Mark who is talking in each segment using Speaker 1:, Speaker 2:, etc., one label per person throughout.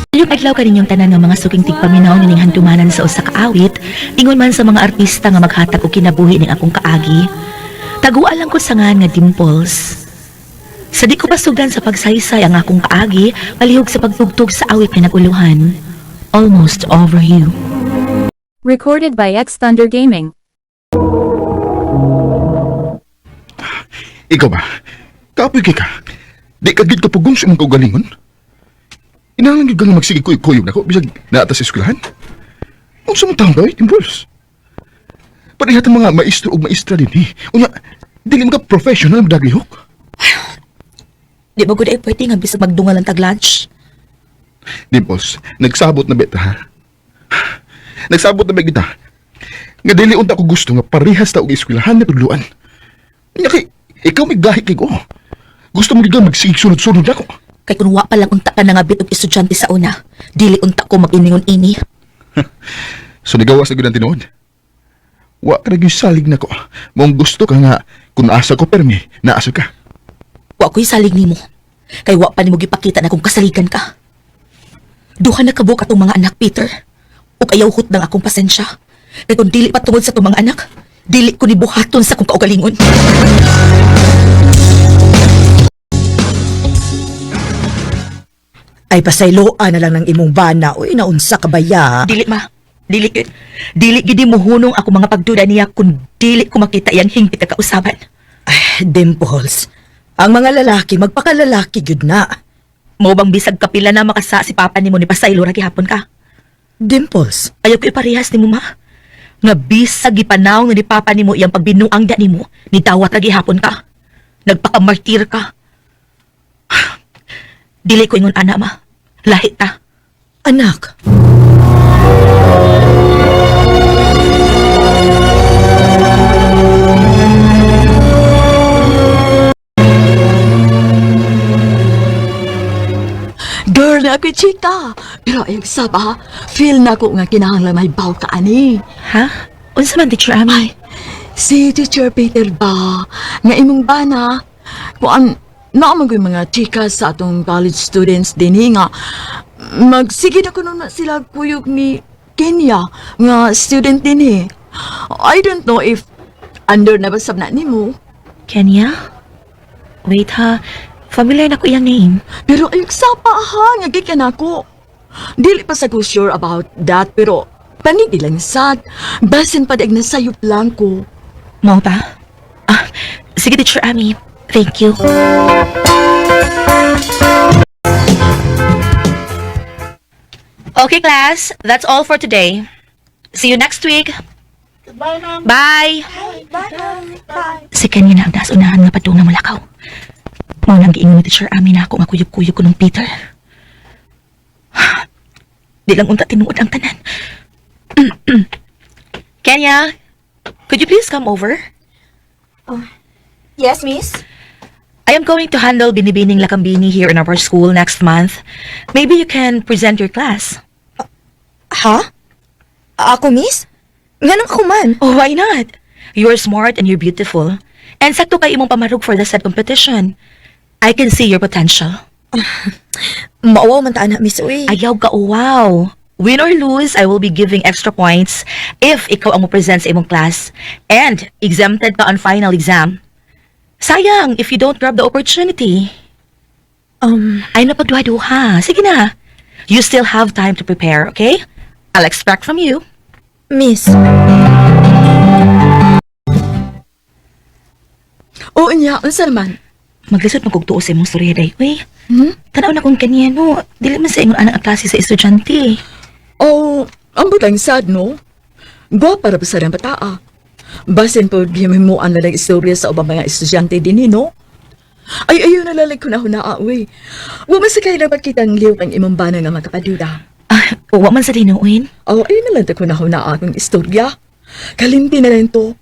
Speaker 1: Yung adlaw kaninyong tanan nga mga suking tigpaminaw nining handumanan sa usa ka awit, ingon man sa mga artista nga maghatag og kinabuhi ning akong kaagi. Taguan lang ko sa ngan nga Dimples. Sa di ko pasugdan sa pagsaysay ang akong kaagi, palihog sa pagtugtog sa awit nga naguluhan. Almost Over You.
Speaker 2: Recorded by X Thunder Gaming.
Speaker 3: Ikaw ba? Kapoy kay ka. Di ka gid kapugong sa imong kaugalingon. Inalang gyud ka nga magsige kuy-kuyog nako bisag naata sa eskwelahan. Unsa man taong gawin, Timbols? Pareha ta mga maestro ug maestra din eh. Unya, dili man ka professional magdaglihok.
Speaker 1: Di ba gud ay pwede nga bisag magdungal ang tag-lunch?
Speaker 3: Dimples, nagsabot na beta ha. Nagsabot na ba kita? Nga dili unta ko gusto nga parehas ta og eskwelahan na tudluan. Unya kay ikaw may gahi kay ko. Gusto mo gid ka magsige sunod-sunod nako.
Speaker 1: Kay kun wa pa lang unta ka nangabit og estudyante sa una, dili unta ko mag-iningon ini.
Speaker 3: So nagawas na gyud ang tinuod. Wa ka na gyud salig nako. Mong gusto ka nga kung asa ko permi, naasa ka.
Speaker 1: Wa ko'y salig nimo. Kay wa pa nimo gipakita na kung kasaligan ka. Duha na kabuk atong mga anak, Peter. Ug ayaw hutdang akong pasensya. Kay kung dili pa tungod sa atong mga anak, dili ko ni buhaton sa akong kaugalingon.
Speaker 4: Ay pasayloan na lang ng imong bana o inaunsa ka baya.
Speaker 1: Dili ma. Dili gyud. Dili gyud muhunong ako mga pagduda niya kung dili ko makita iyang hingpit na kausaban.
Speaker 4: Ay, Dimples. Ang mga lalaki magpakalalaki gyud na.
Speaker 1: Mao bang bisag kapila na makasa si papa nimo ni pasaylo ra gihapon ka?
Speaker 4: Dimples.
Speaker 1: Ayaw ko iparehas nimo ma. Nga bisag gipanaw nga ni papa nimo iyang pagbinuang da nimo, ni dawat ra gihapon ka. Nagpakamartir ka. Dili ko ingon ana ma. Lahi ta.
Speaker 4: Anak.
Speaker 5: Girl na ako'y chika. Pero ayong saba, feel na ko nga kinahanglan may baw ka ani.
Speaker 1: Ha? Unsa man, Teacher Ami?
Speaker 5: Si Teacher Peter ba, nga imong bana, kuan naman ko'y mga chika sa atong college students din nga magsige na kuno na sila kuyog ni Kenya nga student din eh. I don't know if under na ba sab na nimo.
Speaker 1: Kenya? Wait ha. Familiar na ko iyang name.
Speaker 5: Pero ayog sapa ha, nga gikan ako. Dili pa sa ko sure about that pero panigi lang sad. Basin pa dag nasayop lang ko.
Speaker 1: Mao ba? Ah, sige, Teacher Ami. Thank you. Okay, class. That's all for today. See you next week. Goodbye, ma'am. Bye. Bye. Si Kenya na ang taas unahan nga padung na mulakaw. Mao nang giingon ni Teacher Ami na ako nga kuyog-kuyog ko ng Peter. Di lang unta tinuod ang tanan. Kenya, could you please come over?
Speaker 6: Yes, miss?
Speaker 1: I am going to handle Binibining Lakambini here in our school next month. Maybe you can present your class.
Speaker 6: Ha? Ako, miss? Nganong ako man?
Speaker 1: Oh, why not? You're smart and you're beautiful. And sakto kay imong pamarug for the said competition. I can see your potential.
Speaker 6: Mauwaw man ta na, miss, uy.
Speaker 1: Ayaw ka, oh, wow. Win or lose, I will be giving extra points if ikaw ang mo-present sa imong class and exempted ka on final exam. Sayang if you don't grab the opportunity. Ay napagduha-duha. Sige na. You still have time to prepare, okay? I'll expect from you.
Speaker 6: Miss.
Speaker 5: Oo niya, unsa naman?
Speaker 1: Maglisod magkugtuo sa imong storya day. Uy, tanaw na kung kanya, no. Dili man sa ingon anang klase sa estudyante.
Speaker 5: Oh, ang butang sad no. Gwapa ra ba sa bataa. Basin po gihimuan na lang istorya sa ubang mga estudyante din eh, no? Ay, ayaw na lalag ko na hunaa, uy. Wa man sa kay dapat kitang liw ang imong bana nga makapaduda.
Speaker 1: Ah, wa man sa dinuin.
Speaker 5: Oh, ayun na lang ta ko na hunaa akong istorya. Kalimti na lang to.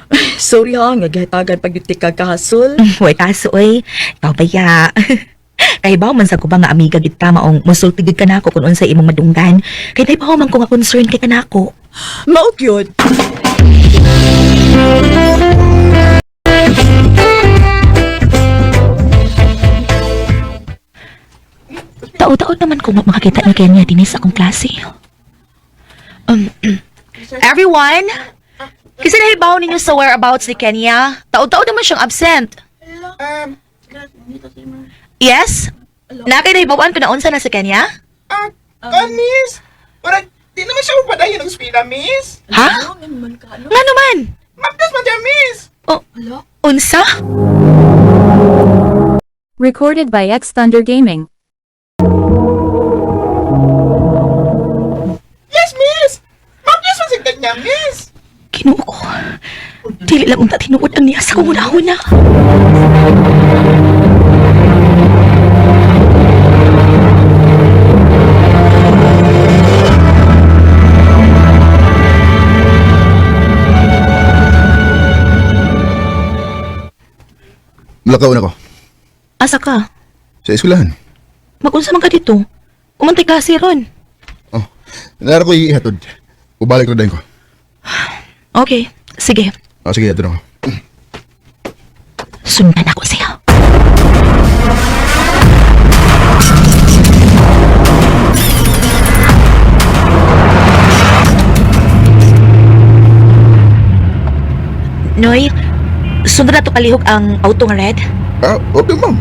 Speaker 5: Ay, sorry ha, nga gihatagan pag yutik ka kahasol.
Speaker 1: Way kaso, uy. Ikaw ba ya? Kay ba man sa ko ba nga amiga gid ka maong musulti gid ka nako kung unsa imong madunggan. Kay day pa man ko nga concern kay kanako.
Speaker 5: Maok yun.
Speaker 1: Tao-tao naman kung makakita ni Kenya dinhi sa akong klase. Everyone, kasi nahibaw ninyo sa whereabouts ni Kenya. Taod-taod naman siyang absent. Yes? Nakay nahibawan ko na unsa na si Kenya?
Speaker 7: Ah, kan, miss. Murag, di naman siya mapadayon ng eskwela, miss.
Speaker 1: Ha? Nga naman?
Speaker 7: Mapdas man siya, miss.
Speaker 1: Oh, unsa?
Speaker 2: Recorded by X Thunder Gaming.
Speaker 7: Yes, miss. Mapdas man si Kenya, miss.
Speaker 1: Ginoo ko. Dili lang unta tinuod ang niya sa kong una-una.
Speaker 3: Mulakaw na ko.
Speaker 1: Asa ka?
Speaker 3: Sa eskwelahan.
Speaker 1: Magunsa man ka dito? Umantay klase ron.
Speaker 3: Oh, nara ko ihatod. Ubalik na din ko.
Speaker 1: Okay, sige.
Speaker 3: Oh, sige, hatod ako.
Speaker 1: Sundan ako siya. Noy, sundan na to kalihok ang auto nga red.
Speaker 3: Ah, okay, ma'am.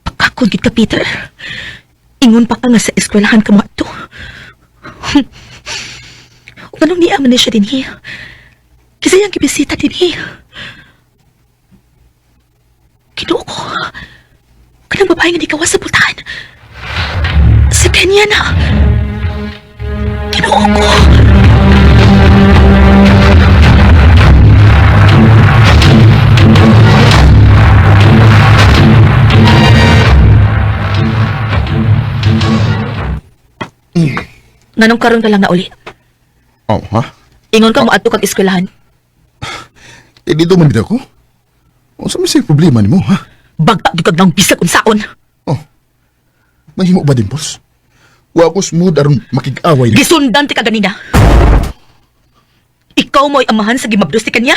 Speaker 1: Pagkakon gid ka, Peter. Ingon pa ka nga sa eskwelahan ka mo ato. Ug anong niya man ni siya dinhi? Kasi iyang gibisita dinhi. Ginoo ko. Kanang babae nga di kawas sa pultahan. Sa kanya na. Ginoo ko. Nganong karon ka lang na uli?
Speaker 3: Oh, ha?
Speaker 1: Ingon ka mo adto kag eskwelahan.
Speaker 3: Eh, dito man bitaw ko. Unsa man say problema nimo, ha?
Speaker 1: Bagta gyud kag nang bisag unsaon.
Speaker 3: Oh. Mahimo ba din, boss? Wa ko smooth aron makig-away ni.
Speaker 1: Gisundan ti ka ganina. Ikaw mo'y amahan sa gimabdos ti kanya.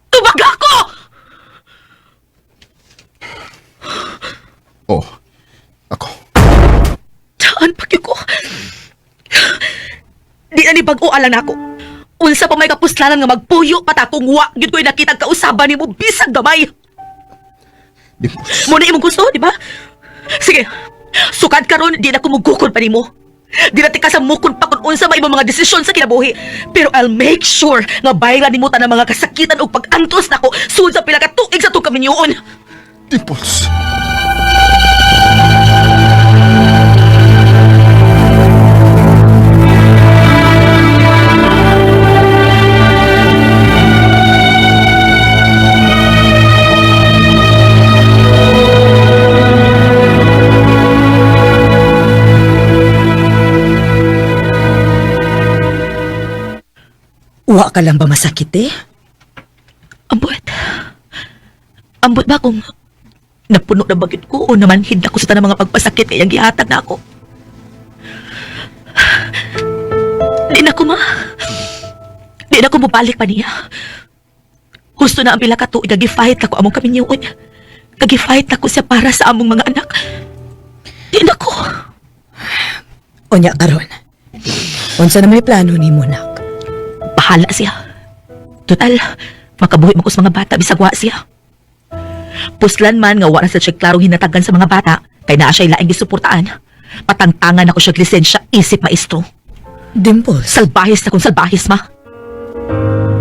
Speaker 1: Tubag ako!
Speaker 3: Oh. Ako.
Speaker 1: Saan pa ko? Di na ni bag-o alang nako. Unsa pa may kapuslanan nga magpuyo pa ta kung wa gyud ko'y nakita kausaban nimo bisag gamay.
Speaker 3: Dimples.
Speaker 1: Mo na imong gusto, di ba? Sige. Sukad karon di na ko mugukod pa nimo. Di na tika sa mukon pa kung unsa may imong mga desisyon sa kinabuhi. Pero I'll make sure nga bayra nimo tanang mga kasakitan ug pag-antos nako sud sa pila ka tuig sa atong kaminyoon.
Speaker 3: Dimples.
Speaker 4: Wa ka lang ba masakit eh?
Speaker 1: Ambot. Ambot ba kung napuno na bagit ko o namanhid na ko sa tanang mga pagpasakit kaya gihatag na ako. Di na ko ma. Di na ko mubalik pa niya. Husto na ang pila ka tuig nag-fight ako among kaminyoon. Nag-fight ako siya para sa among mga anak. Di na ko.
Speaker 4: Unya karon. Unsa na may plano nimo nak?
Speaker 1: Bahala siya. Total, makabuhi mo ko sa mga bata bisag wa siya. Puslan man nga wa na sa check klarong hinatagan sa mga bata kay naa siya'y laing gisuportaan. Patangtangan ako siya lisensya isip maestro.
Speaker 4: Dimples.
Speaker 1: Salbahis na kung salbahis ma.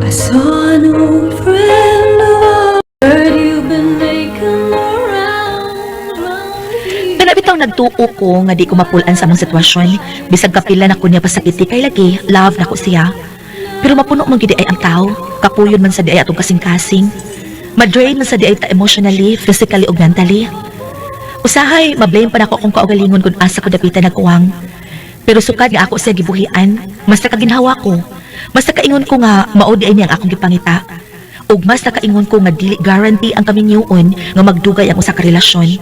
Speaker 2: I saw an old friend of ours. Heard you've been making the rounds round here.
Speaker 1: Kana bitaw nagtuo ko nga di ko mapulan sa among sitwasyon. Bisag kapila na ko niya pasakiti kay lagi, love na ko siya. Pero mapuno man gid ay ang tao, kapuyon man sa di ay atong kasing-kasing. Madrain man sa di ay ta emotionally, physically ug mentally. Usahay, mablame pa nako kung kaugalingon kung asa ko dapitan nagkuwang. Pero sukad nga ako siya gibuhian, mas nakaginhawa ko. Mas nakaingon ko nga mao di ay niya ang akong gipangita. Ug mas nakaingon ko nga dili guarantee ang kaminyoon nga magdugay ang usa ka relasyon.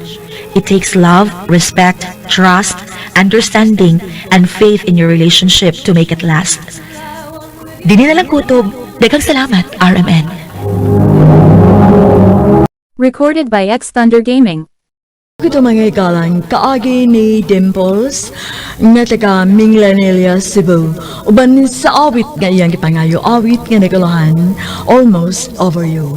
Speaker 1: It takes love, respect, trust, understanding, and faith in your relationship to make it last. Dini na lang kutob. Daghang salamat, RMN.
Speaker 2: Recorded by X Thunder Gaming.
Speaker 5: Ito mga igalang kaagi ni Dimples nga taga Minglanilla, Cebu. Uban sa awit nga iyang gipangayo, awit nga nagulahan, "Almost Over You."